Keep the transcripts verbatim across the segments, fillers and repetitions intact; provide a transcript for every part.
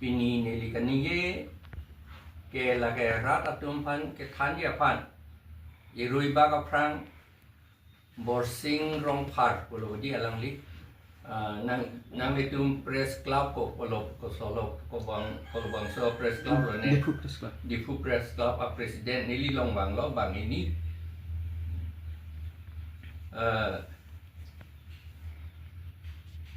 Pini neli kaningje ke lake rat atum aphan kethanji aphan, irui bak aphrang Borsing Rongphar pulo di alangli. Ah, nang, nanglitum press club ko pulo, ko solo, ko bang, ko bangso press club lo ne. Diphu Press Club. Diphu Press Club a president neli long vanglo bang ini. Ah,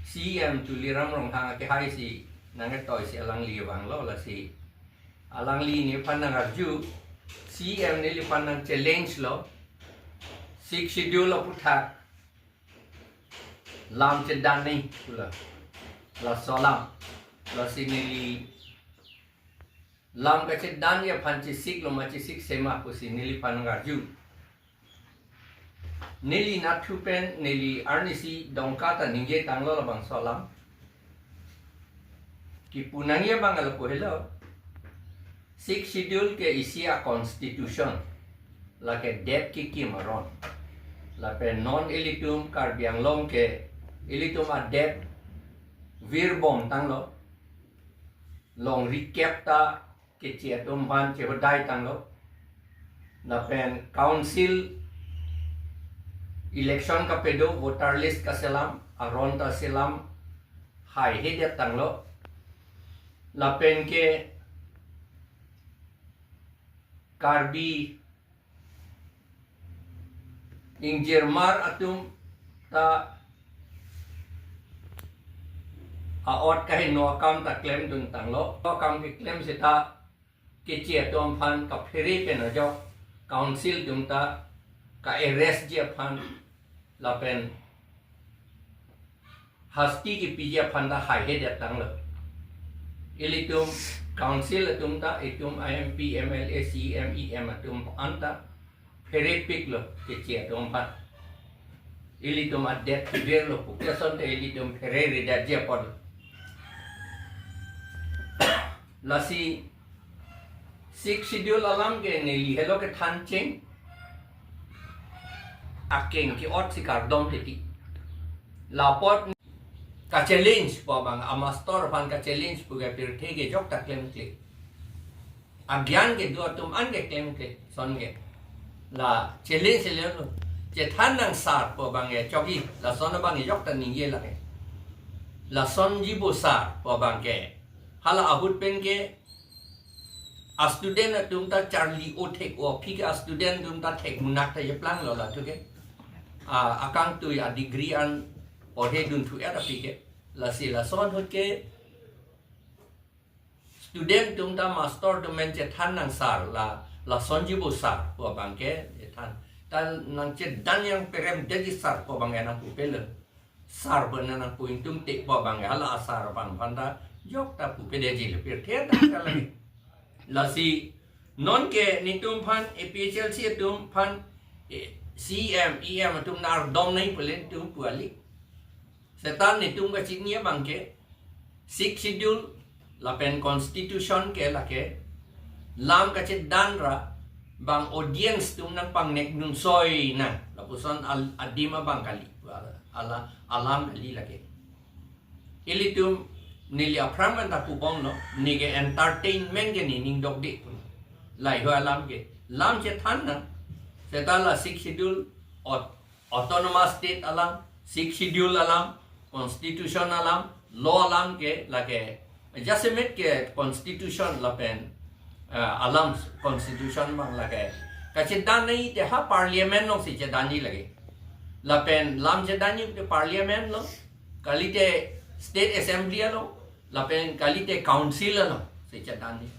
C M Tuliram Ronghang akehai si nangketoi si alangli vanglo, lasi alangli neliphan nangarju, C M neliphan nang challenge lo, Sixth Schedule aputhak lam chedan nangji pulo. Laso alam, lasi neli lam kachedanje aphan chesiklo ma chesik sema pusi neliphan nangarju. Neli nathu pen neli arnisi Dongka ta ningje tanglo labangso alam. Kipu nangji abang lapu helo. Sixth Schedule ke isi a constitution, lake det kekim aron. Lapen non ilitum Karbi Anglong ke ilitum adet virbom tanglo. Longri kep ta Keche atum aphan chehodai tanglo. Lapen council election kapado, voter list kaselam, aron ta selam, haihedet tanglo. Lapen ke Karbi ingjirmar atum ta a-ot kaheno akam ta klemdun tanglo. Akam keklem seta Keche atum aphan kaphere pen ajok council atum ta ka-arrest ji aphan lapen hasti kepiji aphan ta haihedet tanglo. Ilitum council atum ta itum M P, M L A, C M, E M atum anta pherepiklo Keche atum aphan. Ilitum adet virlo pu ke asonte ilitum phereredetji apot. Lasi Sixth Schedule alam ke neli helo kethancheng akeng ke-ot si kardom titi. Lapot ka-challenge pu abang, a-master aphan ka-challenge pu ke pirthe kejok ta klemkle. Agyan kedo atum an ke klemkle, son ke. La challenge le lo. Chethan nang sir pu abang ke chokji, lason abang ke jok ta ningje lake. Lasonji bo sir pu abang ke. Hala ahut pen ke a-student atum ta charli o thek o, aphi ke a-student atum ta thek munak ta jeplanglo la thu ke. A, akangtui a-degree an porhe dunthu-et aphi ke. Lasi lason ahut ke student atum ta master atum men chethan nang sir la, lasonji bo sir pu abang ke chethan. Ta nang chedan yang peremdetji sir pu abang ke nang pupelo. Sir pu nang nangpu ingtungte pu abang ke hala a-sir abang aphan ta jok ta pupedetji le pirthe ta lake. Lasi non ke netum aphan A P H L C atum aphan, eh, C M, E M atum nang ardom nangji pu le netum pu kali. Seta netum kachini abang ke Sixth Schedule lapen constitution ke lake lam kachedan ra bang audience atum nangpangnek dun soi nang, lapuson al-, adim abang kali, ala alam kali lake. Ilitum neli aphrang anta pubomlo, ne ke entertainment ke ne ning dokde pu. Lahei alam ke lam chethan nang. Seta la Sixth Schedule, aut-, Autonomous State alam, Sixth Schedule alam, Constitution alam, law alam ke lake jasemet ke Constitution lapen, eh, alam Constitution abang lake kachedan nangji te ha Parliament along si chedanji lake. Lapen lam chedanji te Parliament along, kalite State Assembly along, lapen kalite Council along si chedanji.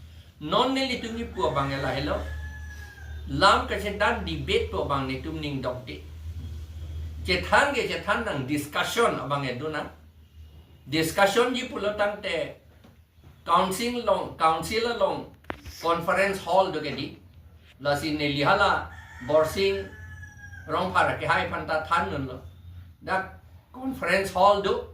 Non nelitum kipu abang ke lahelo. Lam kachedan debate pu abang netum ning dokde. Chethan ke chethan nang, discussion abang ke do nang. Discussionji pulo tangte council along, council along conference hall do ke di. Lasi neli hala Borsing Rongphar akehai aphan ta thandunlo. Dak conference hall do,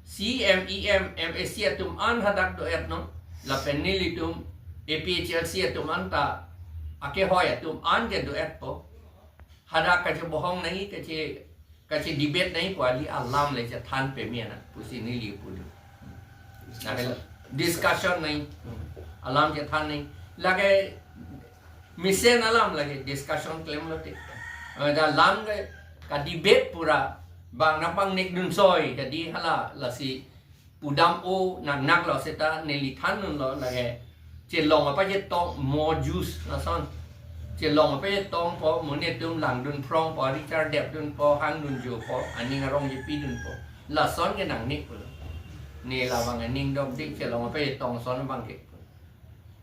C M, E M, M A C atum an hadak do-et non. Lapen nelitum A P H L C atum anta akehoi atum an ke do-etpo. Hadak kachebohong nangji, kache, kache-debate nangji pu kali, alam le chethan peme nang pusi neli pulo. Lahelo. Discussion nangji. Alam chethan nangji. Lake mesen alam lake discussion klemlo te. Eh, da alam ke ka debate pura bang nangpangnek dun soi. Jadi hala lasi pudam o nang naklo seta neli thandunlo lake. Chelong apa chetong mo juice lason. Chelong apa chetongpo, monit atum langdun phrongpo, richar depdunpo, hangdun jopo, aning arong jepidunpo. Lason ke nangnek pulo. Ne labang aning dokde, chelong apa chetong ason abang ke.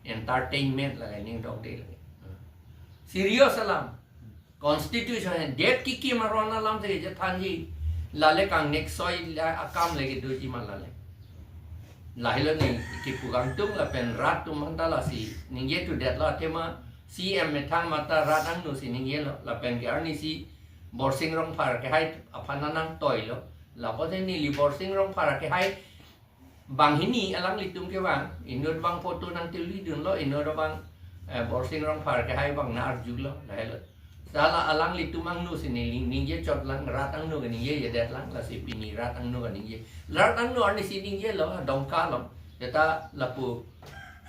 Entertainment lake aning dokde lake. Serious alam. Constitution, det kikim aron alam si chethanji. Lale kangnek soi la akam le kedoji ma lale. Lahelo ne kipu kangtung lapen rat atum anta lasi ningje tu detlo athema C M methang mata rat angno si ningjelo lapen ke arnisi Borsing Rongphar kehai aphan nangtoilo. Lapu si neli Borsing Rongphar kehai banghini alanglitum kevang, inut abang photo nangtuli dunlo, inut abang, eh, Borsing Rongphar kehai abang nang-arjulo, lahelo. Sala alanglitum angno si neli ningje chotlang, rat angno keningjejedetlang, lasi pini rat angno keningje. Rat angno arnisi ningjelo, Dongka along. Seta lapu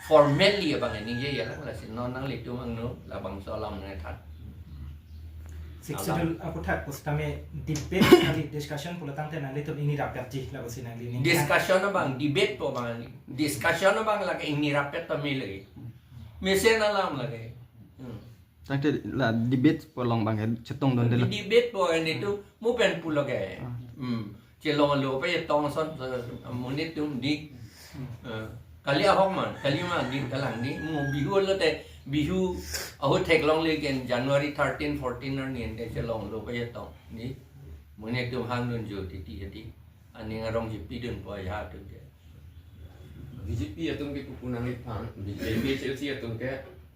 formally abang ningjejelang, lasi non nanglitum angno labangso alam nangthan. Sixth Alam. Schedule aputhak pusitame debate kali, discussion pulo tangte nanglitum ingni rapetji lapusi nangli ning. Discussion abang, debate po abang. Discussion abang lake ingni rapet tame lake. Mesen alam lake. Hmm. Tangte la debate po along abang chetongdundelo. Debate po ini tu mo pen pulo ke. Ah. Hmm. Chelonglo apa chetong ason, eh, monit atum di. Eh, kali ahok ma, kali ma di kalang di. Mo Bihu lote, Bihu ahut theklongle ke January thirteen, fourteen arni ante chelonglo apa chetong di. Monit atum hangdun jo titi jadi. Aning arong jepidunpo ya tu je. B J P atum ke kuku nangli than, B J P, A P H L C atum ke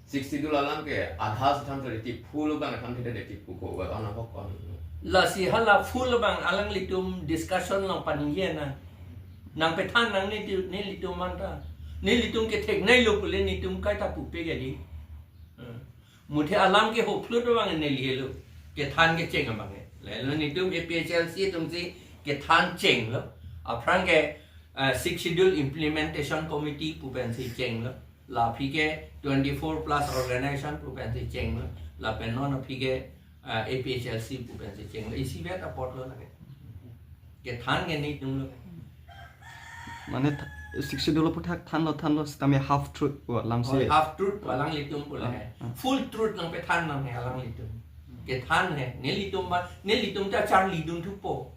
Sixth Schedule alam ke adha si than tadi, full abang than tadi, kuku abang ahok kon. Lasi hala full abang alanglitum discussion along paningje nang. Nangpethan nang ne tu, nelitum anta. Nelitum ketheknei lo pule netum kaita pupe jadi. Hmm. Muthe alam ke hoplut abang nelilo. Kethan kecheng abang. Lalo netum A P H L C atum si kethan chenglo. Aphrang ke, eh, Sixth Schedule Implementation Committee pu pensi chenglo. La aphi ke twenty-four plus organization pu pensi chenglo. Lapen non aphi ke, eh, A P H L C pu pensi chenglo. Isivet apotlo lake. Kethan ke netumlo. Mane th-, Sixth Schedule aputhak thanlo, thanlo, sitame half truth pu alam si. Oh, half truth pu alanglitum pu la hai. Ah, ah. Full truth nangpethan nang hai alanglitum. Kethan hai, nelitum ba, nelitum ta charlidun thupo.